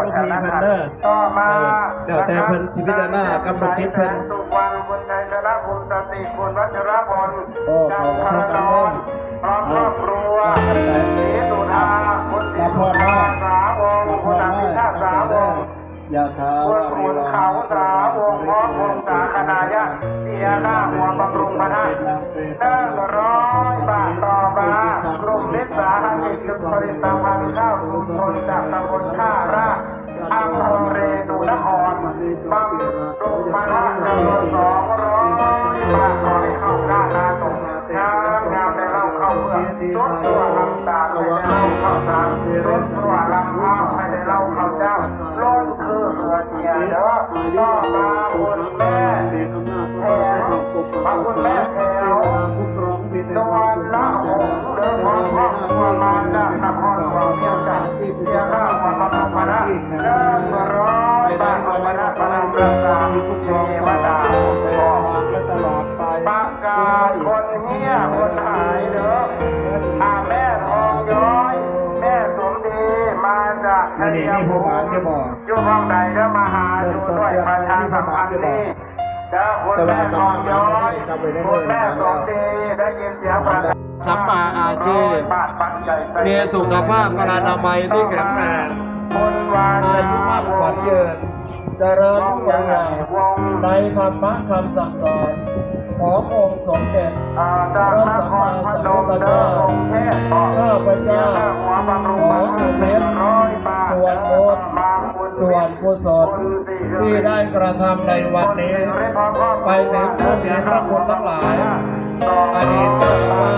ລູກພີ່ເພິ່ນເດີ ເອີ ແລ້ວແຕ່ເພິ່ນຊິພິຈາລະນາກັບລູກສິດເພິ່ນ. ສຸວັນ ບຸນໄຊຊະນະ ຄຸນສະຕິ ຄຸນວັດຊະລະພົນ ໂອ້ ເຂົ້າກັບເພິ່ນເດີ ພ້ອມຄອບຄົວ ເອີ ວ່າກັນໄປ ສີສຸທາ ຄຸນສີສຸທາສາວົງ ຄຸນອະພິຊາດສາວົງ ຍະຖາວາຣິວະຫາ ສາວົງ ພ້ອມວົງສາຄະນາຍາດ ເສຍຄ່າຫົວບຳລຸງພະທາດ ໜຶ່ງຮ້ອຍບາດ. ຕໍ່ມາ ກຸ່ມວິສາຫະກິດ ຜະລິດຕະພັນ ເຂົ້າຊຸມຊົນ ຈາກຕຳບົນທ່າລາດ ອຳເພີເຣຕຸນະຄອນ ບຳລຸງພະທາດ ໜຶ່ງຮ້ອຍບາດ. ຂໍໃຫ້ເຂົ້າກ້ານາຕົງ ງາມໆ ໄດ້ເຫຼົ້າເຂົ້າເປືອກ ສົດຊົ່ວນ້ຳຕານ ໃຫ້ໄດ້ເຫຼົ້າເຂົ້າສານ ສົດຊົ່ວລຳພາວ ໃຫ້ໄດ້ເຫຼົ້າເຂົ້າຈ້າງ ລົ້ນຄືເຮືອເຈຍເດີ. ຕໍ່ມາຄຸນແມ່ ແພວ ພະຄຸນແມ່ແພວ ສຸວັນນະຫົງ ເດີ ພ້ອມຄອບຄົວ ມາຈາກນະຄອນຫຼວງວຽງຈັນ ເສຍຄ່າຫົວບຳລຸງພະທາດ ໜຶ່ງຮ້ອຍບາດ. ພະນະພະນຳລັກສາ ເທວະດາຄຸ້ມຄອງ ປະກາດຄົນເຮຍຄົນຫາຍເດີ ອາ ແມ່ທອງຍ້ອຍ ແມ່ສົມດີ ມາຈາກໄຊຍະພູມ ຢູ່ໝ່ອງໃດເດີ ມາຫາຢູ່ດ້ວຍປະຊາສຳພັນນີ້ເດີ. ຄຸນແມ່ທອງຍ້ອຍ ຄຸນແມ່ສົມດີ ໄດ້ຍິນສຽງປະກາດ ສຳມາອາຊີບ ມີສຸຂະພາບອະນາໄມທີ່ແຂງແຮງ ອາຍຸໝັ້ນຂວັນຍືນ ຈະເລີນຮຸ່ງເຮືອງ ໃນທຳມະຄຳສັ່ງສອນຂອງອົງສົມເດັດພະສຳມາສຳພຸດທະເຈົ້າ ຂ້າພະເຈົ້າຂໍອຸທິດສ່ວນບຸນ ສ່ວນກຸສົນທີ່ໄດ້ກະທຳໃນວັນນີ້ ໄປເຖິງຜູ້ມີພະຄຸນທັງຫຼາຍ, ອະດີດເຈົ້າອາວາ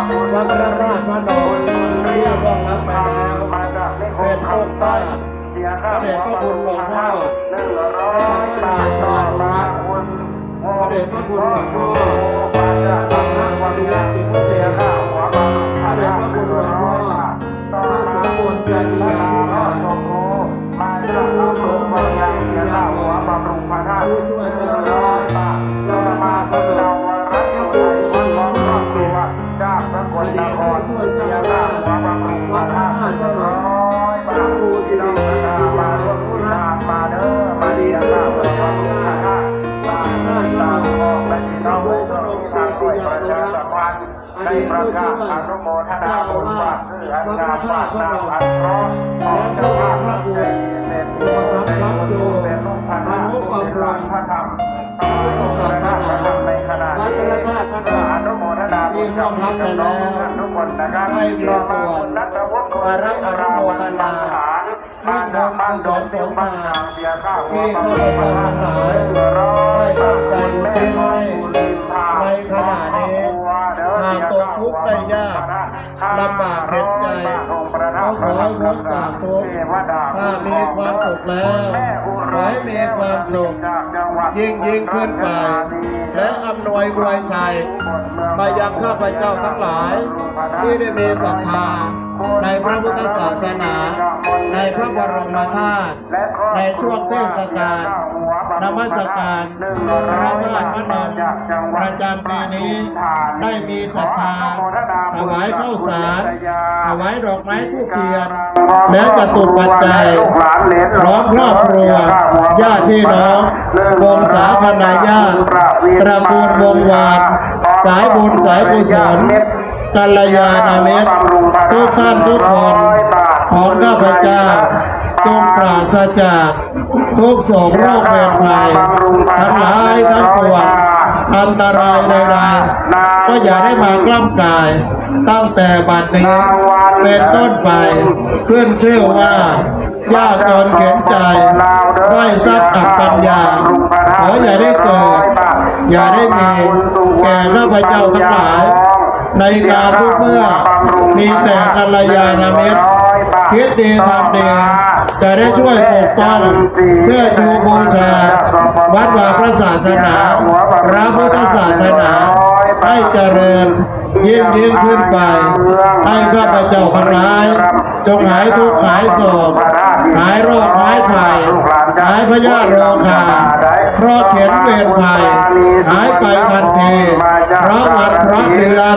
ດວັດພະທາດພະນົມ ຜູ້ລ່ວງລັບໄປແລ້ວ ເປັນຕົ້ນຕາ ພະເດດພະຄຸນຫຼວງພໍ່ ພະເດດພະຄຸນຫຼວງພໍ່ ພະເດດພະຄຸນຫຼວງພໍ່ ພະເດດພະຄຸນຫຼວງພໍ່ ພະສົມບູນ ເຈຕິຍານຸຣາດ ພະຄູສົມບູນ ເຈຕິຍານຸຣາດ ຜູ້ຊ່ວຍເຈົ້າອາວາດ ເຈົ້າອາວາດວັດພະທາດພະນົມ ພະຄູສົມບູນ ເຈຕິຍານຸຣາດ ວັດພະທາດພະນົມ ພະຄູສິລິເມທິຍານຸຣາດ ອະດີດຜູ້ຊ່ວຍເຈົ້າອາວາດວັດພະທາດພະນົມ ພະຄູພະນົມ ເຈຕິຍານຸຣາດ ອະດີດຜູ້ຊ່ວຍອາວາດ ວັດພະທາດພະນົມ ແລະ ຜູ້ມີພະຄຸນອຸປຖັມພະຄູ ອະນຸບຳລຸງພະພຸດທະສາສະໜາ ວັດພະທາດພະນົມ ທີ່ລ່ວງລັບໄປແລ້ວ ໃຫ້ມີສ່ວນອາລັກອະນຸໂມທະນາ ເຊິ່ງບຸນກຸສົນຜົນທານ ທີ່ຂ້າພະເຈົ້າທັງຫຼາຍ ໄດ້ຕັ້ງໃຈອຸທິດໃຫ້ໃນຂະນະນີ້ ຫາກຕົກທຸກໄດ້ຍາກ ລຳບາກເຫັນໃຈ ກໍຂໍໃຫ້ພົ້ນຈາກທຸກ ຖ້າມີຄວາມສຸກແລ້ວ ຂໍໃຫ້ມີຄວາມສຸກຍິ່ງໆຂຶ້ນໄປ ແລະ ອຳນວຍອວຍໄຊມາຍັງຂ້າພະເຈົ້າທັງຫຼາຍ ທີ່ໄດ້ມີສັດທາໃນພະພຸດທະສາສະໜາ ໃນພະບໍລົມມະທາດ ໃນຊ່ວງເທດສະການນະມັດສະການພະທາດພະນົມ ປະຈຳປີນີ້ ໄດ້ມີສັດທາຖວາຍເຂົ້າສານ, ຖວາຍດອກໄມ້ທູບທຽນ ແລະ ຈະຕຸປັດໄຈ ພ້ອມຄອບຄົວ ຍາດພີ່ນ້ອງ ວົງສາຄະນາຍາດ ຕະກູນວົງວານ ສາຍບຸນສາຍກຸສົນ ກັນລະຍານະມິດ ທຸກທ່ານທຸກຄົນຂອງຂ້າພະເຈົ້າ ຈົ່ງປາສະຈາກທຸກໂສກໂລກເວນໄພທັງຫຼາຍທັງປວງ, ອັນຕະລາຍໃດໆກໍຢ່າໄດ້ມາກ້ຳກາຍ ຕັ້ງແຕ່ບັດນີ້ເປັນຕົ້ນໄປ, ຂຶ້ນຊື່ວ່າ ຍາກຈົນເຂັນໃຈ, ດ້ອຍຊັບກັບປັນຍາ, ຂໍຢ່າໄດ້ເກີດ, ຢ່າໄດ້ມີ, ແກ່ຂ້າພະເຈົ້າທັງຫຼາຍ, ໃນການທຸກເມື່ອ, ມີແຕ່ກັນລະຍານະມິດ, ຄິດດີທຳດີ, ຈະໄດ້ຊ່ວຍປົກປ້ອງ, ເຊີດຊູບູຊາ, ວັດວາພະສາສະໜາ, ພະພຸດທະສາສະໜາ, ໃຫ້ຈະເລີນ, ຍິ່ງໆຂຶ້ນໄປ, ໃຫ້ຂ້າພະເຈົ້າທັງຫຼາຍ ຈົ່ງຫາຍທຸກຫາຍໂສກ, ຫາຍໂລກຫາຍໄພ, ຫາຍພະຍາດໂລຄາ, ເຄາະເຂັນເວນໄພ, ຫາຍໄປທັນທີ, ເຄາະວັນເຄາະເດືອນ,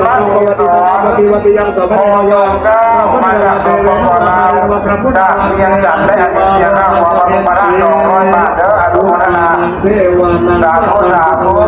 ຈະຕ້ອງປະວັດຕິສານາປະຕິວັດຕິຍັງສະບັນນະຍາ ພະພຸດທະລາເທເວນະ ມະຫາເທວະ ພະພຸດທະລາເທເວນະ ມະຫາເທວະ ສອງຮ້ອຍບາດເດີ ອະນຸໂມທະນາ ສາທຸ ສາທຸ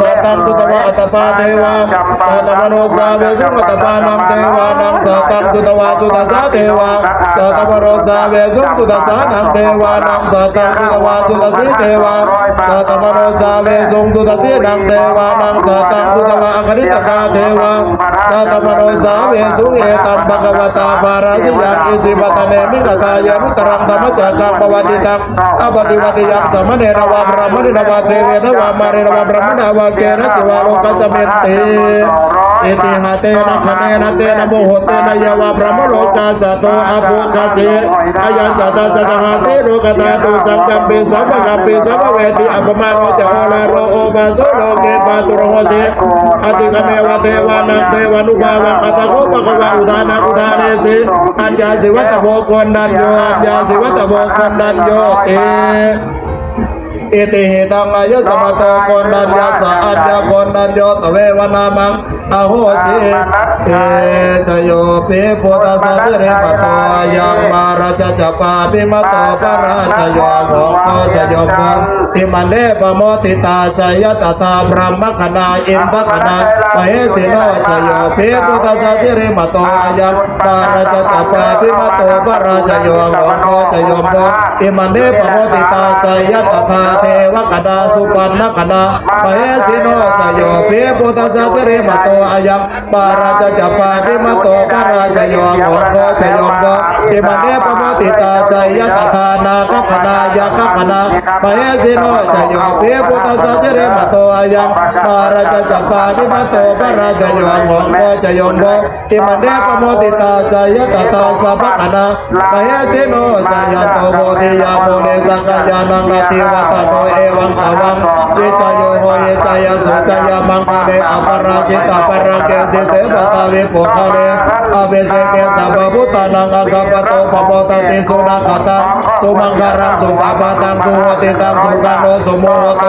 ສະຕັງ ສຸຕວາ ອັດຕະປາ ເທວາ ສະຕະມະໂນ ສາເວສຸງ ອັດຕະປານັງ ເທວານັງ ສະຕັງ ສຸຕວາ ສຸຕະສາ ເທວາ ສະຕະມະໂນ ສາເວສຸງ ສຸຕະສານັງ ເທວານັງ ສະຕັງ ສຸຕວາ ສຸຕະສີ ເທວາ ສະຕະມະໂນ ສາເວສຸງ ສຸຕະສີນັງ ເທວານັງ ສະຕັງ ສຸຕວາ ອະຄະນິຕະກາ ເທວາ ສະຕະມະໂນ ສາເວສຸງ ເອຕັງ ພະຄະວະຕາ ພາລາສິຍັງ ອິສິປະຕະເນມິ ຄະທາເຍ ອະນຸດຕະລັງ ທຳມະຈັກກັງ ປະວັດຕິຕັງ ອະປະຕິວັດຕິຍັງ ສະມະເນນະວາ ບຣາມະເນນະວາ ເທເວນະວາ ມາເຣນະວາ ບຣາມະນາວາ ເກນະ ເຈວາ ໂລກັດສະມິນຕິ ເອຕິ ຫະເຕນະ ຄະເນນະ ເຕນະ ໂມໂຫເຕນະ ເຍວາ ບຣາມະໂລກາ ສະໂຕ ອະໂພຄະເສ ອະຍັນຈະ ຕະ ສະ ຈະ ຫະ ເສ ໂລກະທາຕຸ ສັງຄຳປິ ສຳພະຄຳປິ ສຳພະເວທິ ອະປະມາໂນ ຈະ ໂອລາໂຣ ໂອພາໂສ ໂລເກ ພາຕຸ ໂລໂຫ ເສ ອະຕິກະເມວະ ເທວານັງ ເທວານຸພາວັງ ອັດຖະໂຄ ພະຄະວາ ອຸທານັງ ອຸທາເນ ເສ ອັນຍາສິ ວັດຕະໂພ ໂກນທັນໂຍ ອັນຍາສິ ວັດຕະໂພ ໂກນທັນໂຍ ເຕ ເອຕິ ຫິຕັງ ອາຍະສະມະໂຕ ໂກນທັນຍາສະ ອັນຍາ ໂກນທັນໂຍ ຕະເວວະນາມັງ ອະໂຫສິ ເຕ ຈະໂຍ ປິ ພຸດທັດສະ ສິລິມະໂຕ ອາຍັງ ມະຫາຣາຊະ ຈະ ປາປິມະໂຕ ພະຣາຊະໂຍ ໂອໂຄ ຈະ ໂຍ ໂພ ຕິມັນເດ ປະໂມທິຕາ ຈະ ຍະ ຕະຖາ ບຣາມະຄະນາ ອິນທະຄະນາ ມະເຫສິໂນ ຈະ ໂຍ ປິ ພຸດທັດສະ ສິລິມະໂຕ ອາຍັງ ມະຫາຣາຊະ ຈະ ປາປິມະໂຕ ພະຣາຊະໂຍ ໂອໂຄ ຈະ ໂຍ ໂພ ຕິມັນເດ ປະໂມທິຕາ ຈະ ຍະ ຕະຖາ ເທວະຄະນາ ສຸປັນນະຄະນາ ມະເຫສິໂນ ຈະ ໂຍ ປິ ພຸດທັດສະ ສິລິມະໂຕ ອາຍັງ ມະຫາຣາຊະ ຈະ ປາປິມະໂຕ ພະຣາຊະໂຍ ໂອໂຄ ຈະ ໂຍ ໂພ ຕິມັນເດ ປະໂມທິຕາ ຈະ ຍະ ຕະຖາ ນາຄະຄະນາ ຍັກຄະຄະນາ ມະເຫສິໂນ ຈະ ໂຍ ປິ ພຸດທັດສະ ສິລິມະໂຕ ອາຍັງ ມະຫາຣາຊະ ຈະ ປາປິມະໂຕ ພະຣາຊະໂຍ ໂອໂຄ ຈະ ໂຍ ໂພ ຕິມັນເດ ປະໂມທິຕາ ຈະ ຍະ ຕະຖາ ສະພະຄະນາ ມະເຫສິໂນ ຈະ ຍັນໂຕ ໂພທິ ຍາ ມຸນີ ສັກກະຍານັງ ນັດຖິ ວັດຕະໂນ ເອວັງ ຕະວັງ ວິຊະໂຍ ໂຫ ຫິ ຈະ ຍະໂສ ຈະ ຍະ ມັງຄະເລ ອະປະລາຊິຕາ ປະລັງເກ ສິເສ ປະທາວິ ປຸກຄະເລ ອະພິເສເກ ສັບພະບຸດຕານັງ ອາກາປະໂຕ ປະໂມດຕະຕິ ສຸນະກະຕັງ ສຸມັງຄະລັງ ສຸປະພາຕັງ ສຸຫຸດທິຕັງ ສຸຂະໂນ ສຸມຸຫຸດໂຕ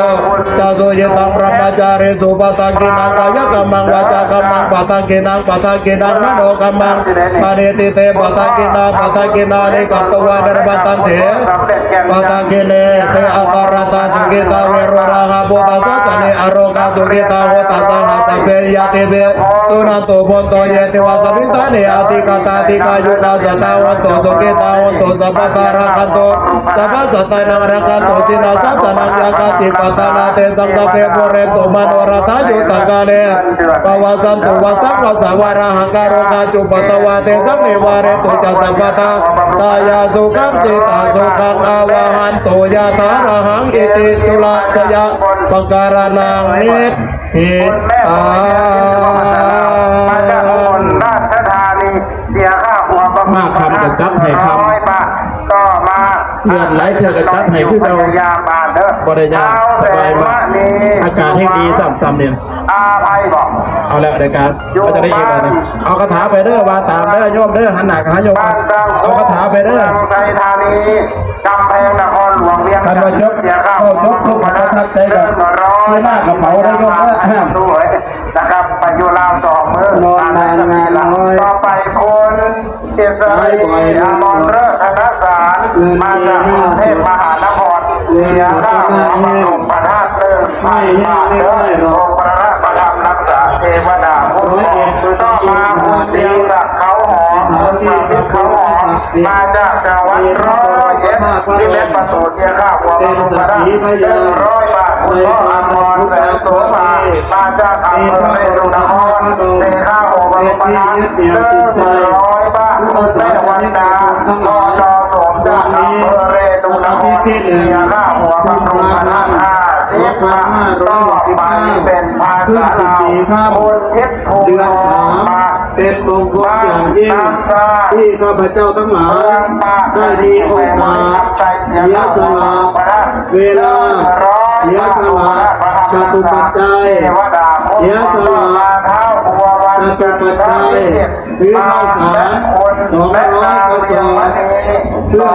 ຈະ ສຸຍິຕັງ ບຣະມະຈາຣິສຸ ປະທັກກິນາ ກາຍະກຳມັງ ວາຈາກຳມັງ ປະທັກກິນາ ປະທັກກິນາ ມະໂນກຳມັງ ປະນິທິເຕ ປະທັກກິນາ ປະທັກກິນາ ອານິກະຕະວາ ນິຣະມະຕັນເຖ ປະທັກກິນາ ເຕ ອັດຕະລະຕາ ສຸກິຕາ ເວໂຣລາຫະ ພຸດທະສາສະເນ ອະໂຣກາ ສຸກິຕາ ໂຫດຕະສະຫະ ສັບເພ ຍາຕິເພ ສຸນັນຕຸ ພົນຕຸ ເຍ ເທວາ ສະມິງຖານີ ອະທິກະຕາ ອະທິກາຍຸກາ ສັດທາ ໂຫນຕຸ ສຸກິຕາ ໂຫນຕຸ ສັບພະດາ ລັກຂັນຕຸ ສັບພະສັດຕານັງ ລັກຂັນຕຸ ສິນນະສາສະນັງ ຍາກາທິປະທານາ ເຕສັງ ສັບເພ ປູເຣນຕຸ ມະໂນລະທາ ຍຸດທະກາເລ ປະວະສັນຕຸ ວັດສັງ ວັດສະວາ ອະລະຫັງ ກາໂຣກາ ຈຸປັດຖະວາ ເຕສັງ ນິວາເຣນຕຸ ຈະ ສັບພະອັນຕະຣາຍາ ສຸຂັງ ຈິຕາສຸຂັງ ອາວະຫັນຕຸ ຍະຖາ ອະລະຫັງ ອິຕິ ຈຸລະຊະຍະ ປະກາລະນັງ ນິດ ເອ ມາຄຳກໍຈັດໃຫ້ຄຳ ຕ້ອງ ເລື່ອນຫຼາຍເທື່ອກໍຈັດໃຫ້ຄືເກົ່າ. ບໍ່ໄດ້ຍາກ ສະບາຍມາກ. ອາກາດແຮ່ງດີຊ້ຳໆນີ້. ອາໄພບໍ? ເອົາລະ ໄດ້ການ. ເຮົາຈະໄດ້ອີກແລ້ວນີ້. ເອົາຄາຖາໄປເດີ ວ່າຕາມເດີໂຍມເດີ ຫັນໜ້າຫາໂຍມ. ເອົາຄາຖາໄປເດີ. ໄຊທານີ ກຳແພງນະຄອນຫຼວງວຽງຈັນ ເສຍຂ້າວ ເຈົ້າຈົບທຸກປະທັບໃຈກັບເວລາກະເປົາໄດ້ໂຍມເດີ. ນະຄັບ ໄປຢູ່ລາວສອງມື້ ນອນນານງານນ້ອຍ ຕໍ່ໄປຄົນ ອິດສະຣີ ອະມອນເລີດ ທະນະສານ ມາຈາກກຸງເທບມະຫານະຄອນ ເສຍຄ່າຫົວບຳລຸງພະທາດ ໜຶ່ງພັນບາດເດີ. ອົງພະທາດພະທຳຮັກສາ ເທວະດາຄຸ້ມຄອງ. ຕໍ່ມາ ຄຸນ ເຈງສັກ ເຂົາຫອມ ຄຸນ ປະວິດ ເຂົາຫອມ ມາຈາກຈັງຫວັດຮ້ອຍເອັດ ທີ່ແມ່ນປະຕູ ເສຍຄ່າຫົວບຳລຸງພະທາດ ໜຶ່ງຮ້ອຍບາດ. ຄຸນພໍ່ອານວນ ແສງໂສພາ ມາຈາກອຳເພີເລຕຸນະຄອນ ເສຍຄ່າຫົວບຳລຸງພະທາດ ໜຶ່ງຮ້ອຍບາດ. ແມ່ວັນດາ ພໍ່ດອກໂສມ ຈາກອຳເພີເລຕຸນະຄອນ ເສຍຄ່າຫົວບຳລຸງພະທາດ ຫ້າສິບບາດ. ຕໍ່ໄປເປັນພາສາລາວ ຄຸນ ເພັດພູ ເດືອນສາມ ເປັນມົງຄົນຢ່າງຍິ່ງທີ່ຂ້າພະເຈົ້າທັງຫຼາຍໄດ້ມີໂອກາດເສຍສະຫຼະເວລາ, ເສຍສະຫຼະຈະຕຸປັດໄຈ, ເສຍສະຫຼະຈະຕຸປັດໄຈ ຊື້ເຂົ້າສານສອງຮ້ອຍກະສອບ ເພື່ອ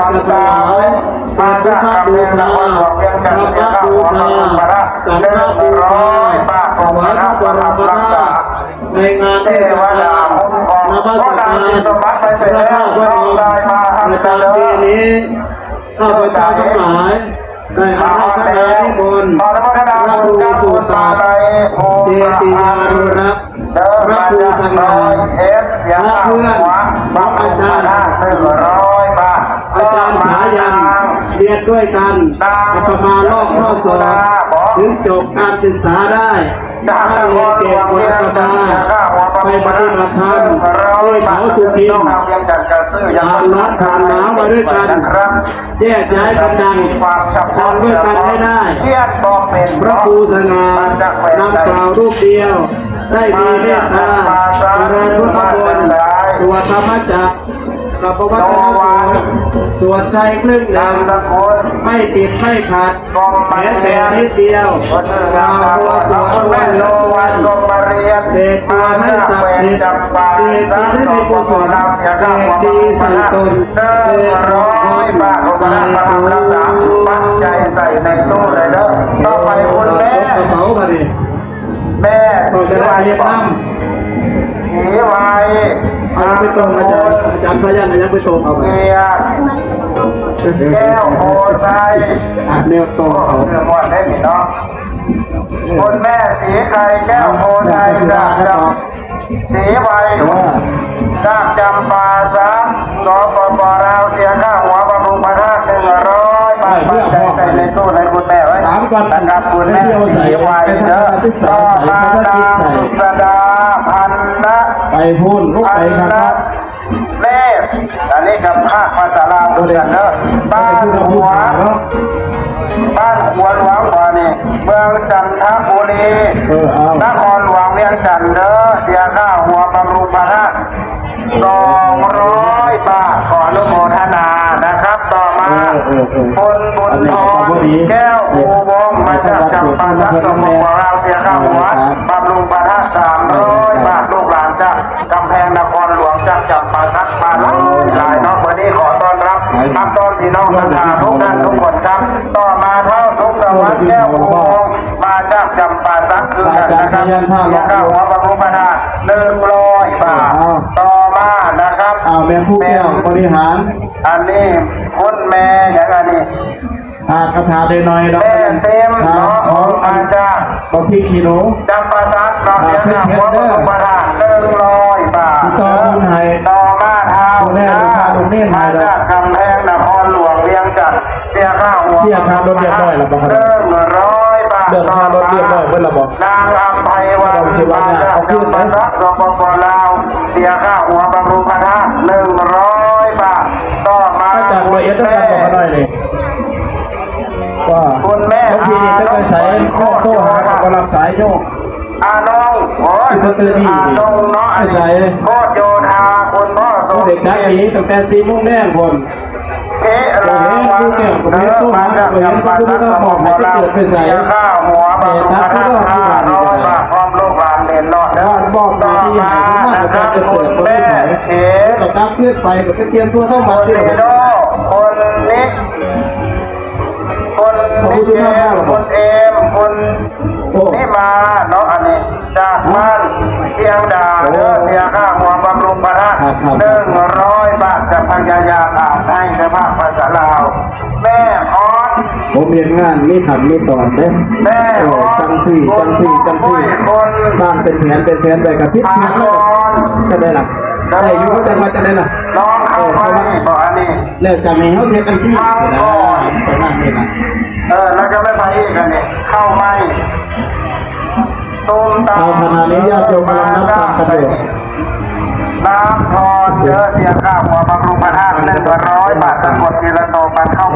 ຈະຖວາຍເປັນພຸດທະບູຊາ, ທຳມະບູຊາ, ສັງຄະບູຊາ, ຖວາຍພະປະມະທາດ ໃນງານເທດສະການນະມັດສະການພະທາດວັດທອງ ປະຈຳປີນີ້ ຂ້າພະເຈົ້າທັງຫຼາຍ ໄດ້ອາລາທະນານິມົນພະຄູສູດຕາ ເຈຕິຍານຸລັກ ພະຄູສັງຫານ ພະເພື່ອນຂອງອາຈານ ອາຈານສາຍັນ ຮຽນດ້ວຍກັນ ອາດຕະມາລອບຂໍ້ສອບ ເຖິງຈົບການສຶກສາໄດ້ ທ່ານເລີຍເກັບຂອງອາດຕະມາໄປປະຕິບັດທຳ ໂດຍເຜົາສຸພິນ ຜ່ານຮ້ອນຜ່ານໜາວມາດ້ວຍກັນ ແຍກຍ້າຍກັນດັງ ສ້າງດ້ວຍກັນໃຫ້ໄດ້ ພະຄູສະຫງ່າ ນຳກ່າວຮູບດຽວ ໄດ້ມີເມດຕາ ຈະເລີນພຸດທະມົນ ສວດທຳມະຈັກ ກັບປະວັດຕະນະສູດ ສວດໃສ່ເຄິ່ງໜຶ່ງ ໄມ້ຕິດໄມ້ຂັດ ແຂນແບງນິດດຽວ ກ່າວຕົວສວດຕົວເຫຼືອຕົວ ເສກຕົວໃຫ້ສັກສິດ ເສກສິດໃຫ້ມີກຸສົນ ເສກດີໃສ່ຕົນ ເສກຂອງຂວັນໃສ່ໂຕ ປັດໄຈໃສ່ໃນຕູ້ໄດ້ເດີ. ຕໍ່ໄປຄຸນແມ່ ແມ່ ເຈົ້າຈະໄດ້ເຮັດນຳ ສີໄວ ເອົາຍັງໄປຕົງອາຈານ ອາຈານສາຍັນ ເອົາຍັງໄປຕົງເອົາ ເກຍ ແກ້ວໂພໄຊ ອ່ະ ແນວຕໍ່ເອົາ ເລື່ອງມ່ວນໄດ້ນີ້ເນາະ ຄຸນແມ່ສີໄຂ່ ແກ້ວໂພໄຊ ຈາກຈຳ ສີໄວ ຈາກຈຳປາສັກ ສປປ ລາວ ເສຍຄ່າຫົວບຳລຸງພະທາດ ໜຶ່ງຮ້ອຍບາດ ປັດໄຈໃສ່ໃນຕູ້ໃຫ້ຄຸນແມ່ໄວ້ນະຄັບ ຄຸນແມ່ສີໄວເດີ. ຕໍ່ມາ ນາງ ສຸດສະດາ ພັນນະ ໄປພຸ້ນ ລູກໄປຄັກເນາະ ເນດ ອັນນີ້ກໍພາກພາສາລາວຄືກັນເດີ ບ້ານຂົວ ບ້ານຂົວຫຼວງບໍ່ນີ້ ເມືອງຈັນທະບູລີ ເອີ ເອົາ ນະຄອນຫຼວງວຽງຈັນເດີ ເສຍຄ່າຫົວບຳລຸງພະທາດ ສອງຮ້ອຍບາດ ຂໍອະນຸໂມທະນານະຄັບ. ຕໍ່ມາ ເອີ ເອີ ເອີ ຄຸນບຸນທອນ ອັນນີ້ກໍບໍ່ດີ ແກ້ວພູວົງ ມາຈາກຈຳປາສັກ ສປປ ລາວ ເສຍຄ່າຫົວບຳລຸງພະທາດ ສາມຮ້ອຍບາດ ລູກຫຼານຈາກ ກຳແພງນະຄອນຫຼວງ ຈາກຈຳປາສັກ ມາຫຼາຍໆເນາະ. ມື້ນີ້ຂໍຕ້ອນຮັບ ຮັບຕ້ອນພີ່ນ້ອງທັງຫຼາຍທຸກທ່ານທຸກຄົນຄັບ. ຕໍ່ມາ ທ້າວສົມສະຫວັດ ແກ້ວພູວົງ ມາຈາກຈຳປາສັກຄືກັນນະຄັບ ເສຍຄ່າຫົວບຳລຸງພະທາດ ໜຶ່ງຮ້ອຍບາດ. ຕໍ່ມານະຄັບ ອ້າວ ແມ່ນຜູ້ແກ້ວບໍລິຫານ ອັນນີ້ຄຸນແມ່ຫຍັງອັນນີ້ ອ່າ ຄາຖາໄດ້ໜ້ອຍດອກ ແມ່ເຕັມເນາະ ມາຈາກ ບໍ່ພິກຂີ້ໜູ ຈຳປາສັກເນາະ ອ່າ ເສຍຄ່າຫົວບຳລຸງພະທາດ ໜຶ່ງຮ້ອຍບາດ ຕໍ່ບຸນໃຫ້ ຕໍ່ມາ ທ້າວ ມາຈາກກຳແພງນະຄອນຫຼວງວຽງຈັນ ເສຍຄ່າຫົວ ເສຍຄ່າລົດຮຽບຮ້ອຍແລ້ວບໍ່? ໜຶ່ງຮ້ອຍບາດ. ເລື່ອງຄ່າລົດຮຽບຮ້ອຍເບິດແລ້ວບໍ່? ນາງອຳໄພວັນ ມາຈາກຈຳປາສັກ ສປປ ລາວ ເສຍຄ່າຫົວບຳລຸງພະທາດ ໜຶ່ງຮ້ອຍບາດ. ຕໍ່ມາ ມາຈາກຮ້ອຍເອັດນຳກັນບໍ່ ຂ້ານ້ອຍນີ້? ວ່າ ຄຸນແມ່ ຫຼວງພີ່ນີ້ຈະໄປໃສ? ໂທຫາກໍບໍ່ຮັບສາຍໂຍມ. ອານົງ ໂອ້ຍ ອານົງເນາະ ໄປໃສ? ໂຄດໂຍທາ ຄຸນພໍ່ສົມ ເດັກນັກນີ້ຕັ້ງແຕ່ສີ່ໂມງແລງພຸ້ນ ເພ ລູກແກ້ວກໍບໍ່ເຫັນໂຕ ມາກໍບໍ່ເຫັນ ກໍບໍ່ຮູ້ວ່າຂອງໃຜຈະເກີດໄປໃສ ເສຍຕັດຊະດອກ ທີ່ບ້ານນີ້ກໍໄດ້ ບອກໜ້າທີ່ໃຫ້ເພິ່ນມາ ກໍຈະເກີດບໍ່ມີໃຜ ກໍກັບຄືນໄປ ກໍໄປຕຽມຕົວທຳວັດເດີ ຄົນນີ້ ຄົນນີ້ ຄົນເອມ ຄົນ ໂອ້ ນີ້ມາເນາະ ອັນນີ້ຈາກບ້ານຊຽງດາເດີ ເສຍຄ່າຫົວບຳລຸງພະທາດ ໜຶ່ງຮ້ອຍບາດ ຈະພະຍາຍາມອ່ານໃຫ້ເຈົ້າພາບພາສາລາວ ແມ່ອອນ ໂອ້ ວຽກງານມີຂັ້ນມີຕອນເດ້ ແມ່ອອນ ເອີ ຈັ່ງຊີ້ ຈັ່ງຊີ້ ຈັ່ງຊີ້ ສ້າງເປັນແຜນ ເປັນແຜນໄປກໍຜິດແຜນ ກໍໄດ້ລະ ໄດ້ຢູ່ ແຕ່ວ່າຈັ່ງໃດລະ ລອງເຂົ້າໄວ້ບໍ່ ອັນນີ້ ແລ້ວຈາກນີ້ເຮົາເຮັດຈັ່ງຊີ້ ປະມານນີ້ລະ ເອີ ແລ້ວກໍໄປໄປອີກ ອັນນີ້ ເຂົ້າໃໝ່ ເອົາ ຂະນະນີ້ຍາດໂຍມກຳລັງນັບຕາມກັນຢູ່ ນ້ຳທອນເດີ ເສຍຄ່າຫົວບຳລຸງພະທາດ ໜຶ່ງຮ້ອຍບາດ ສະກົດທີລະໂຕ ປັນເຂົ້າ